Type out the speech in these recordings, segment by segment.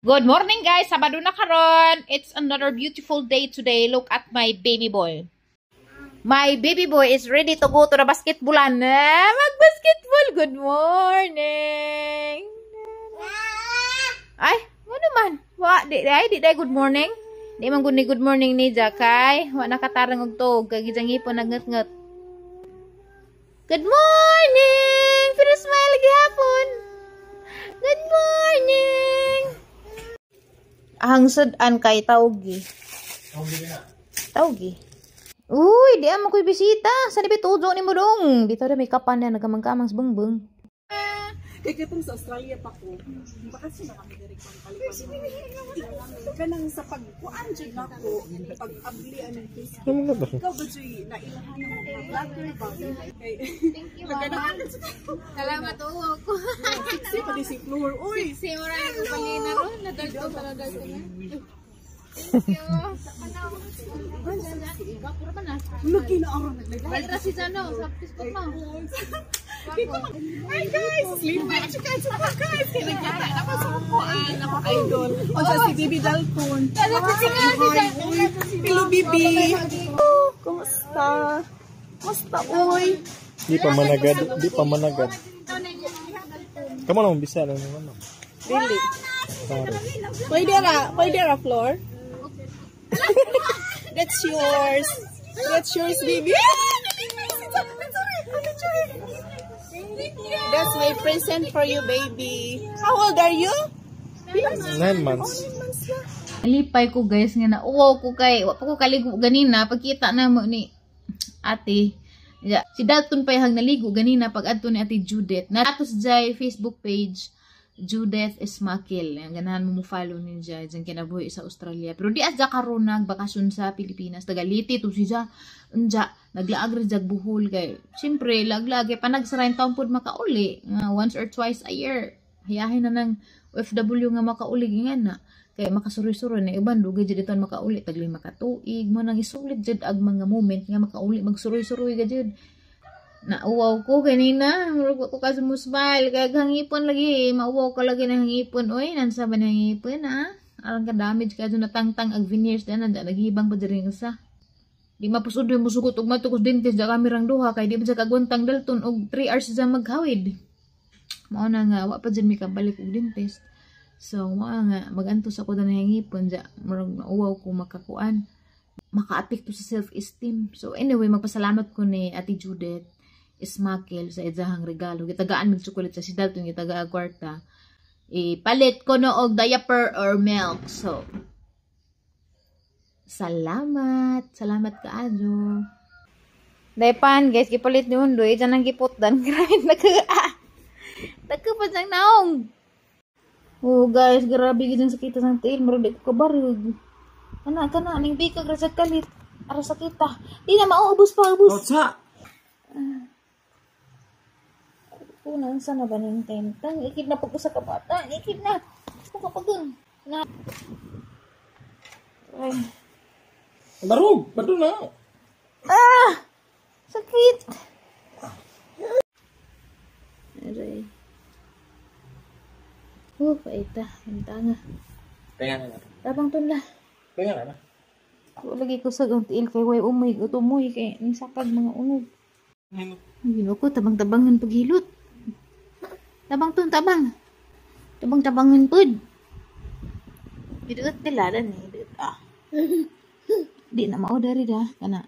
Good morning, guys! Sabado na karon. It's another beautiful day today. Look at my baby boy. My baby boy is ready to go to the basketballan. Eh, mag-basketball! Good morning! Ay, ano man? Wa, di, ay, di, di, good morning. Di man gud ni good morning ni Jakay. Wa nakatarang og tuog kay gijang ipon nagnget-nget. Good morning! Pero smile gihapon. Good morning! Ang sudan kay tawgi. Tawgi. Uy, di amo ko'y bisita. Sa di tuzo ni mo dong. Dito na may kapan na nagamang-kamang sa bungbung. Kay katong sa Australia pa ko, bakasyon na kami diri kang kalipan. Kanang sa pagkuan jud nako, pag-abli anong Facebook. Ikaw ba jud nailahan ng mga vlogger ba? Kay Thank you, Mama. Salamat uwo ko. Sexy pa di si Flor. Uy, Si mura ko panina ron. Nadalto talaga ko na. Thank you. Puro pa na. Lagi na aron naglag. Lahi ra si Jano sa Facebook mo. Hi guys, sleep well chika chika guys. Kay nagkita na ko sa kuan ako idol. O sa si Bibi Dalton. Hi, uy. Hello, Bibi. Kumusta? Kumusta, uy? Di pa managad, di pa managad. Kamu lang bisa lang naman. Dili. Sorry. Pwede ra, pwede ra, Floor. That's yours. That's yours, baby. That's my present for you, baby. How old are you? 9 months. Lipay ko, guys, nga na uwaw ko kay wa pa ko kaligo ganina pagkita na mo ni ate. Ya, si Dalton pa hang naligo ganina pag adto ni Ate Judith. Natos jay Facebook page Judith Ismakil. Ang ganahan mo mo follow ni Jay dyan kinabuhi sa Australia. Pero di asya karon nagbakasyon sa Pilipinas. Tagaliti to siya. Unja, naglaag ra jag buhol kay. Siyempre, laglag kay panagsarayin taon pod makauli. Nga once or twice a year. Hayahin na ng OFW nga makauli nga na. Kay makasuroy-suroy na iban dugay jud iton makauli tag 5 ka tuig mo nang isulit jud ag mga moment nga makauli magsuroy-suroy ka jud. Nauwaw ko kanina, murag ko ka smile kay hangipon lagi, mauwaw ka lagi ng hangipon oy, nansa ba ng hangipon ah? Arang ka damage ka dyan natangtang ag veneers dan nandiyan naghibang pa diri usa. Di mapusod mo musugot og matukos dentist da kami rang duha kay di ba siya kagwantang Dalton og 3 hours siya maghawid. Mao na nga wa pa jud mi kabalik og dentist. So mao nga magantos ako na hangipon ja murag nauwaw ko makakuan. Makaapekto sa self-esteem. So anyway, magpasalamat ko ni Ate Judith Ismakil sa iyahang regalo. Gitagaan mig chocolate sa si Dalton gitagaan kwarta. Ipalit ko no og diaper or milk. So salamat. Salamat kaayo. Daypan guys, gipalit ni Undoy, diyan ang giputdan. Grabe nagka Nagka pa siyang naong. Oh guys, grabe gid ang sakit sa tiil, murag di ko kabarog. Ana kana ning bikag ra sa kalit. Ara sakita. Di na mauubos pa ubos. Otsa! Kuna unsa na ba ning tentang ikid na pag usa ka bata, ikid na. Ko kapag na. Ay. Barog! Barog na! Ah! Sakit. Aray. Oh, paita. Hintanga. Penga na. Tabang tunla. Penga na. Wa lagi ko sa ang tiil kay way umoy utumoy kay ning sapag mga unog. Ginoo ko tabang-tabangan paghilot. Tabang tun tabang. Tabang-tabangan pud. Iduot nila dan ni iduot ah. Di na mao dari da kana.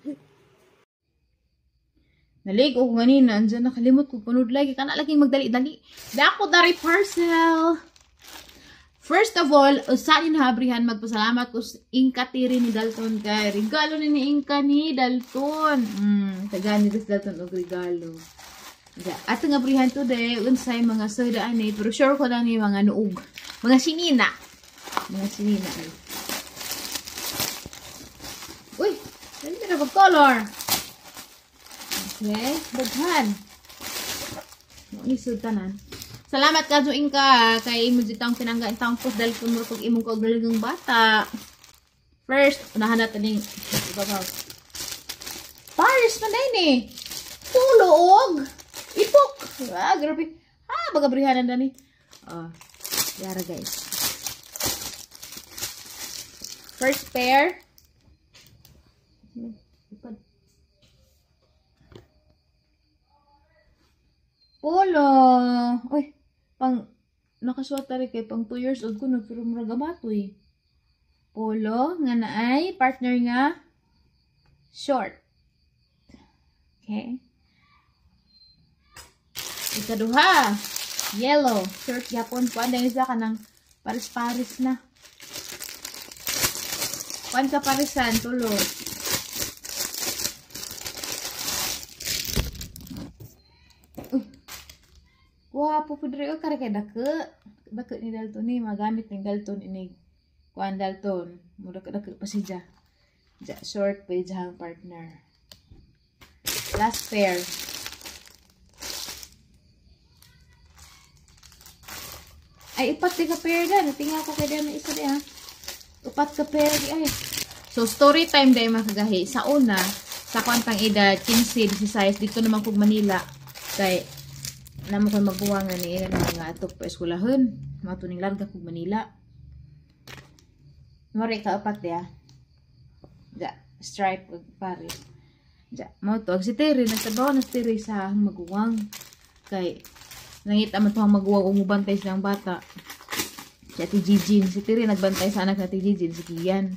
Naligo ko ganina, andyan nakalimot ko punod lagi kana lagi magdali-dali. Dako dari parcel. First of all, usa ni habrihan magpasalamat ko sa Inka Tiri ni Dalton kay regalo ni ni Inka ni Dalton. Tagaan ni Dalton og regalo. Ja, ato nga abrihan today unsay mga soda ani pero sure ko lang ni mga nuog. Mga sinina. Mga sinina. Ay. Uy, dali na pag color. Okay, daghan. Mo ni sultanan. Salamat ka Inka kay imo jud tang pinangga taong post dahil kung pag imong kaugalingong bata. First, unahan natin ning ibabaw. Paris man din eh. Pulo og ipok. Ah, grabe. Ah, baga brihanan dani. Oh, yara guys. First pair. Polo. Uy, pang nakasuot tari kay pang 2 years old ko no, pero murag amatoy. Polo nga naay partner nga short. Okay. Ikaduha, yellow short gyapon kuan dahil isa kanang pares-pares na. Kuan ka paresan tulo. Uy. Guwapo pud rin. Kare kay dako. Dako ni Dalton ni magamit ni Dalton inig kuan Dalton. Mura dako pa siya. Ja, short pa ang partner. Last pair. Ay, upat di ka pair da. Natinga ko kay dyan isa di ha. Upat ka pair di ay. So, story time dahil mga kagahi. Sa una, sa kwantang edad, 15, 16, dito naman kog Manila. Kay, namo ko'y magbuwangan ni ilan mga atok pa eskwelahon. Mga tuning larga kog Manila. Mori ka upat di ha. Ja, stripe ug pares. Ja, mao to. Si Terry, nagtrabaho na si Terry sa maguwang. Kay, nangita man to ang maguwang umubantay silang bata. Si Ate Gigin. Si Terry nagbantay sa anak na Ate Gigin, si Kian.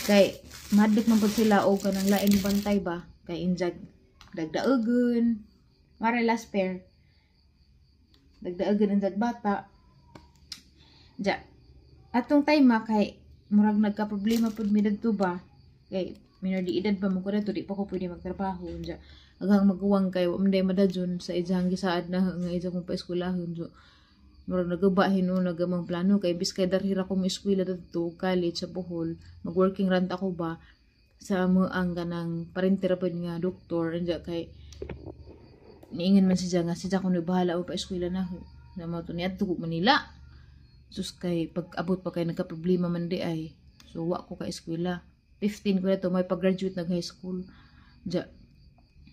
Kay, madlik man pud sila o kanang lain bantay ba? Kay injag dagdaogon. Mare last pair. Dagdaogon injag bata. Ja, atong time kay murag nagka-problema pud mi dadto ba? Kay minor di edad pa mo ko dadto, di pa ko pwede magtrabaho. Ja, aghang maguwang kay wa man day madadyon sa ijang gisaad na nga ija kong paeskwelahon. So, murag nagaba hinuon nagamang plano kay bis kay darhi ra ko mo eskwela dadto college sa Bohol, mag-working rant ako ba sa mo ang ganang parente ra pud nga doktor. Anja kay niingon man siya nga siya kuno bahala o paeskwela na ho. Na mao to niadto ko Manila. Sus kay pag abot pa kay nagka-problema man di ay. So wa ko ka eskwela. 15 ko na to may pag-graduate nag high school. Ja,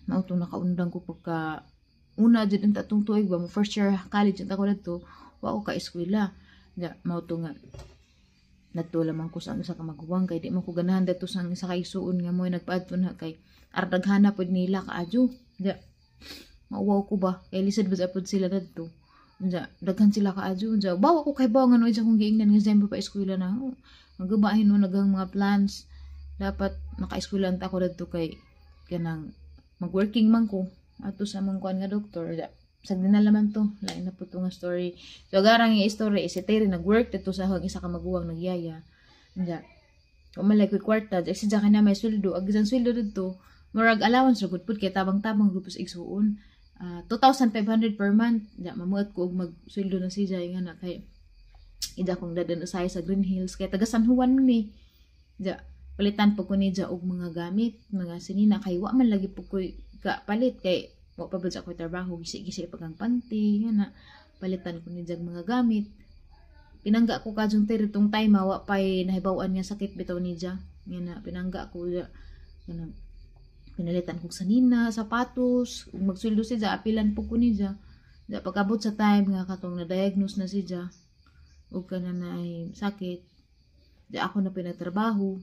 mao to nakaundang ko pagka una jud ang tatong tuig ba mo first year college unta ko dadto, wa ko ka eskwela. Ja, mao to nga nadto lamang ko sa ang isa ka maguwang kay di man ko ganahan dadto sa ang isa ka igsuon nga mo'y nagpaadto na kay ardaghana pud nila kaadyo. Ja, mauwaw ko ba kay lisod ba pud sila dadto. Ja, daghan sila kaadyo. Ja, bawa ko kay bawa nga no kong giingnan nga December pa eskwela na. Oh, magabahin no naghang mga plans. Dapat maka-eskwela ta ako dadto kay kanang mag-working man ko ato sa among kuan nga doktor. Ja, sa dinala man to, lain na po to nga story. So agarang nga story si Terry nag-work dito sa hang isa ka maguwang nagyaya. Ja, umalay ko'y kwarta, ja si Jackie na may sweldo, ag isang sweldo dito, murag allowance ra gud pud kay tabang-tabang grupos igsuon. 2,500 per month. Ja, mamuot ko og magsweldo na si Jai nga na kay ida kong dadan usahay sa Green Hills kay taga San Juan ni. Ja, palitan po ko ni ja og mga gamit, mga sinina kay wa man lagi po ko'y kapalit kay wa pa ba ako'y trabaho, gisi-gisi pag ang panty nga na palitan ko ni jag mga gamit. Pinangga ko kajong Terry tong time wa pay nahibaw-an nga sakit bitaw ni ja. Nga na pinangga ko ja kanang pinalitan ko sanina, sapatos, ug magsweldo si ja, apilan po ko ni ja. Ja pag-abot sa time nga katong na-diagnose na si ja ug kana na ay sakit, ja ako na pinatrabaho.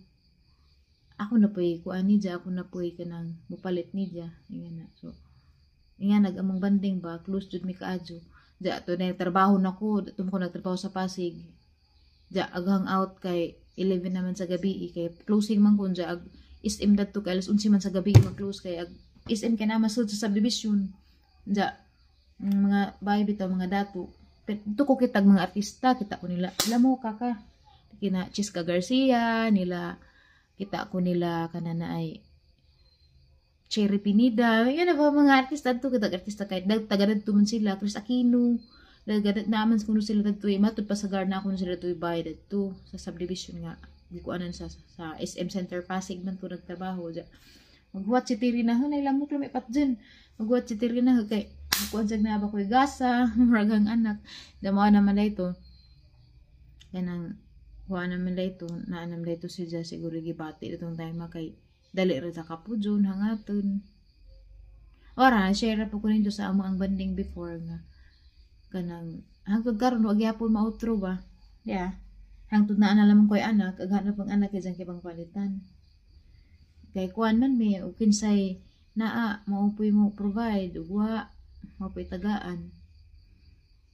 Ako na po'y kuan ni ja, ako na po'y kanang mupalit ni ja. Nga na. So, nga nag-among banding ba, close jud mi kaadyo. Ja to na trabaho na ko, dito ko nagtrabaho sa Pasig. Ja aghang out kay 11 naman sa gabi kay closing man kun ja ag SM dadto kay alas 11 man sa gabi mag-close kay ag SM kay na masud sa subdivision. Ja mga bahay bitaw mga dato. Dito ko kitag mga artista, kita ko nila. Alam mo kaka kina Chiska Garcia nila, kita ko nila kanana ay Cherry Pineda, yan na ba mga artista dito, kita artista kahit taga dito man sila, Chris Aquino, taga naman kuno sila dito, matud pa sa garden ako sila dito bay dito sa subdivision nga, di ko anan sa SM Center Pasig man ko nagtrabaho. Maghuwat si Terry na, hunay lamok lumipat dyan. Maghuwat si Terry na kay kuan jag na ba ko'y gasa, muragang anak. Damo naman na ito. Kanang kuan naman na ito, naanam na ito siya siguro gibati itong time kay dali ra sa kapudjon hangaton. Ora, share po ko ninyo sa amo ang banding before nga kanang hangtod karon wa gyapon mautro ba. Yeah. Hangtod naa na lamang ko'y anak, aghanap ang anak kay diyang kibang palitan. Kay kuan man mi, ug kinsay naa, mao mo provide, ug wa, mao po'y tagaan.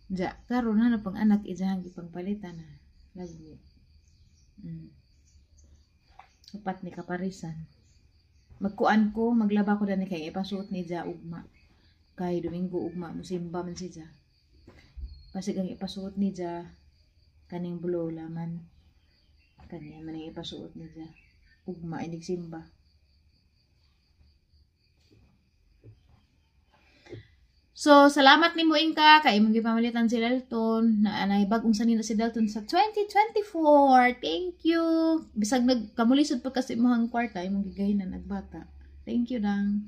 Ja, karon hanap ang anak ijahang gipangpalitan na. Lagi. Upat ni kaparisan. Magkuan ko, maglaba ko dani kay ipasuot ni Ja ugma. Kay Domingo ugma, musimba man si Ja. Pasig ang ipasuot ni Ja, kaning bulo laman. Kanya man ang ipasuot ni Ja. Ugma, inig simba. So, salamat nimo Inka kay imong gipamalitan si Dalton na anay bag-ong sanina si Dalton sa 2024. Thank you. Bisag nagkamulisod pa kasi imong kwarta imong gigahinan nagbata. Thank you dang.